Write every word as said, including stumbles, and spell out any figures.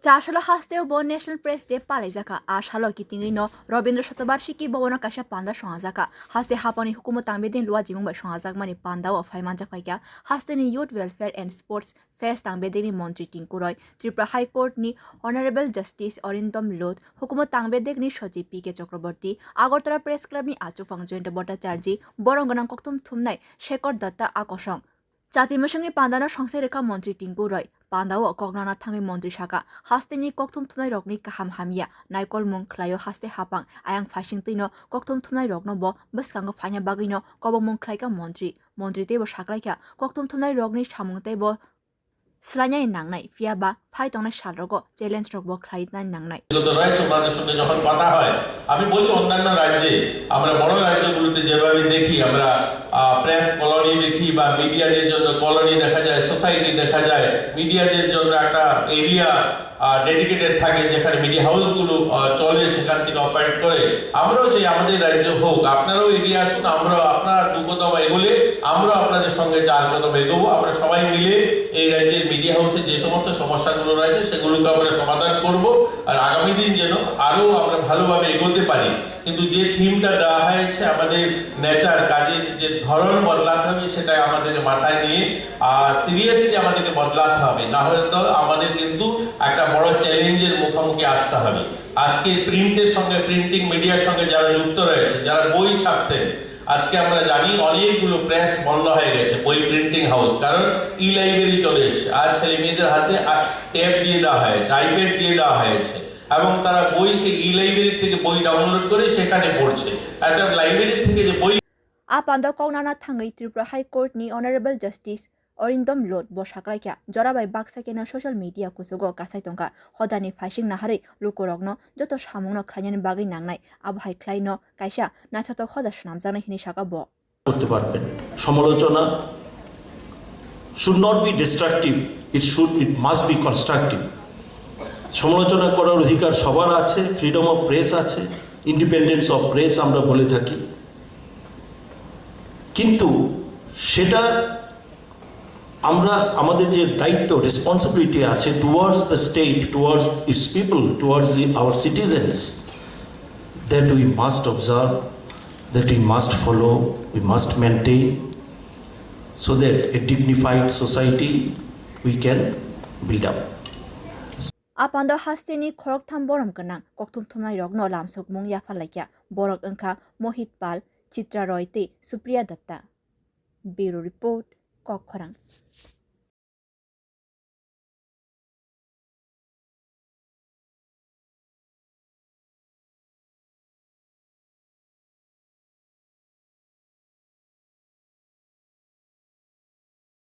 Chasalo hasteo bo National Press Day palaijakha. A salo kitingwi no Rabindra Shatabarshiki Bhavan o kaisa panda songajak kha. Haste hapangni hukumu tangbedeng lua jimung bai songajakmani panda o phai manjak phaikha hasteni Youth Welfare and Sports Affairs tangbedengni montri Tinku Roy, Tripura High Court ni Honorable Justice Arindam Lod, hukumu tangbedengni sochib P K Chakraborty, Agartala Press Club ni achukphang Jayanta Bhattacharjee, borok gwnang kokthum thumnai Shekhar Datta a kosong. Chati mwswngni pandano songse rwkha montri Tinku Roy. Pandao kok nana thangwi montri sakha, hasteni kokthum thumnairokni kaham hamya naikolmung khlaio haste hapang. Ayang phaising twino kokthum thumnairokno bo bwskango phaina bagwino kobongmung khlaikha montri. Montri teibo saklaikha kokthum thumnairokni samung teibo swlainani nangnai, phiya ba phai tongnai salrogo challenge rokbo khlainani nangnai. বিগত রয়েছে, ওনাদের সঙ্গে যখন কথা হয়, আমি বলি অন্যান্য রাজ্যে, আমরা বড় রাজ্যগুলোতে যেভাবে দেখি, আমরা প্রেস কলোনি দেখি বা মিডিয়াদের জন্য কলোনি দেখা যায়, সোসাইটি দেখা যায়, মিডিয়াদের জন্য একটা এরিয়া ডেডিকেটেড থাকে, যেখানে মিডিয়া হাউসগুলো আহ, চলে, সেখান থেকে অপারেট করে। আমরাও চাই আমাদের রাজ্য হোক, আপনারাও এগিয়ে আসুন, আমরাও, আপনারা দু কদম এগোলে আমরাও আপনাদের সঙ্গে চার কদম এগোবো। আমরা সবাই মিলে এই রাজ্যের মিডিয়া হাউসে যে সমস্ত সমস্যাগুলো রয়েছে, সেগুলোকে আমরা সমাধান করব। আর আগামী দিন যেন আরও আমরা ভালোভাবে এগোতে পারি। কিন্তু যে থিমটা দেওয়া হয়েছে, আমাদের নেচার, কাজের যে ধরন বদলাতে হবে, সেটা আমাদেরকে মাথায় নিয়ে আর সিরিয়াসলি আমাদেরকে বদলাতে হবে, না হলে তো আমাদের কিন্তু একটা বড় চ্যালেঞ্জের মুখোমুখি আসতে হবে। আজকে প্রিন্টের সঙ্গে, প্রিন্টিং মিডিয়ার সঙ্গে যারা যুক্ত রয়েছে, যারা বই ছাপতেন, আজকে আমরা জানি অনেকগুলো প্রেস বন্ধ হয়ে গেছে, বই প্রিন্টিং হাউস, কারণ ই লাইব্রেরি চলে এসেছে। আর ছেলে মেয়েদের হাতে ট্যাব দিয়ে দেওয়া হয়েছে, আইপ্যাড দিয়ে দেওয়া হয়েছে, এবং তারা বই সেই ই লাইব্রেরি থেকে বই ডাউনলোড করে সেখানে পড়ছে। অর্থাৎ লাইব্রেরি থেকে যে বই A panda kok nana thangwi Tripura High Court ni Honorable Justice Arindam Lod bo saklaikha, jora bai baksa keno social media kuchugo kasai tongkha, hodani phaising naharwi lukurokno joto samungno khlainani bagwi nangnai, abo hai khlaino kaisa naithothok hoda swnamjaknai hinwi saka bo. করতে পারবেন। সমালোচনা should not be destructive, it should, it must be constructive. সমালোচনা করার অধিকার সবার আছে, freedom of press আছে, independence of press আমরা বলে থাকি, কিন্তু সেটা আমরা আমাদের যে দায়িত্ব, রেসপন্সিবিলিটি আছে towards the state, towards its people, towards the, our citizens, that we must observe, that we must follow, we must maintain, so that a dignified society we can build up. A panda hasteni khoroktham borom gwnang kokthum thumnairokno lamsokmung yapharlaikha. Borok wngkha Mohit Pal, Chitra Roy tei Supriya Datta. Bureau Report, Kokkhorang.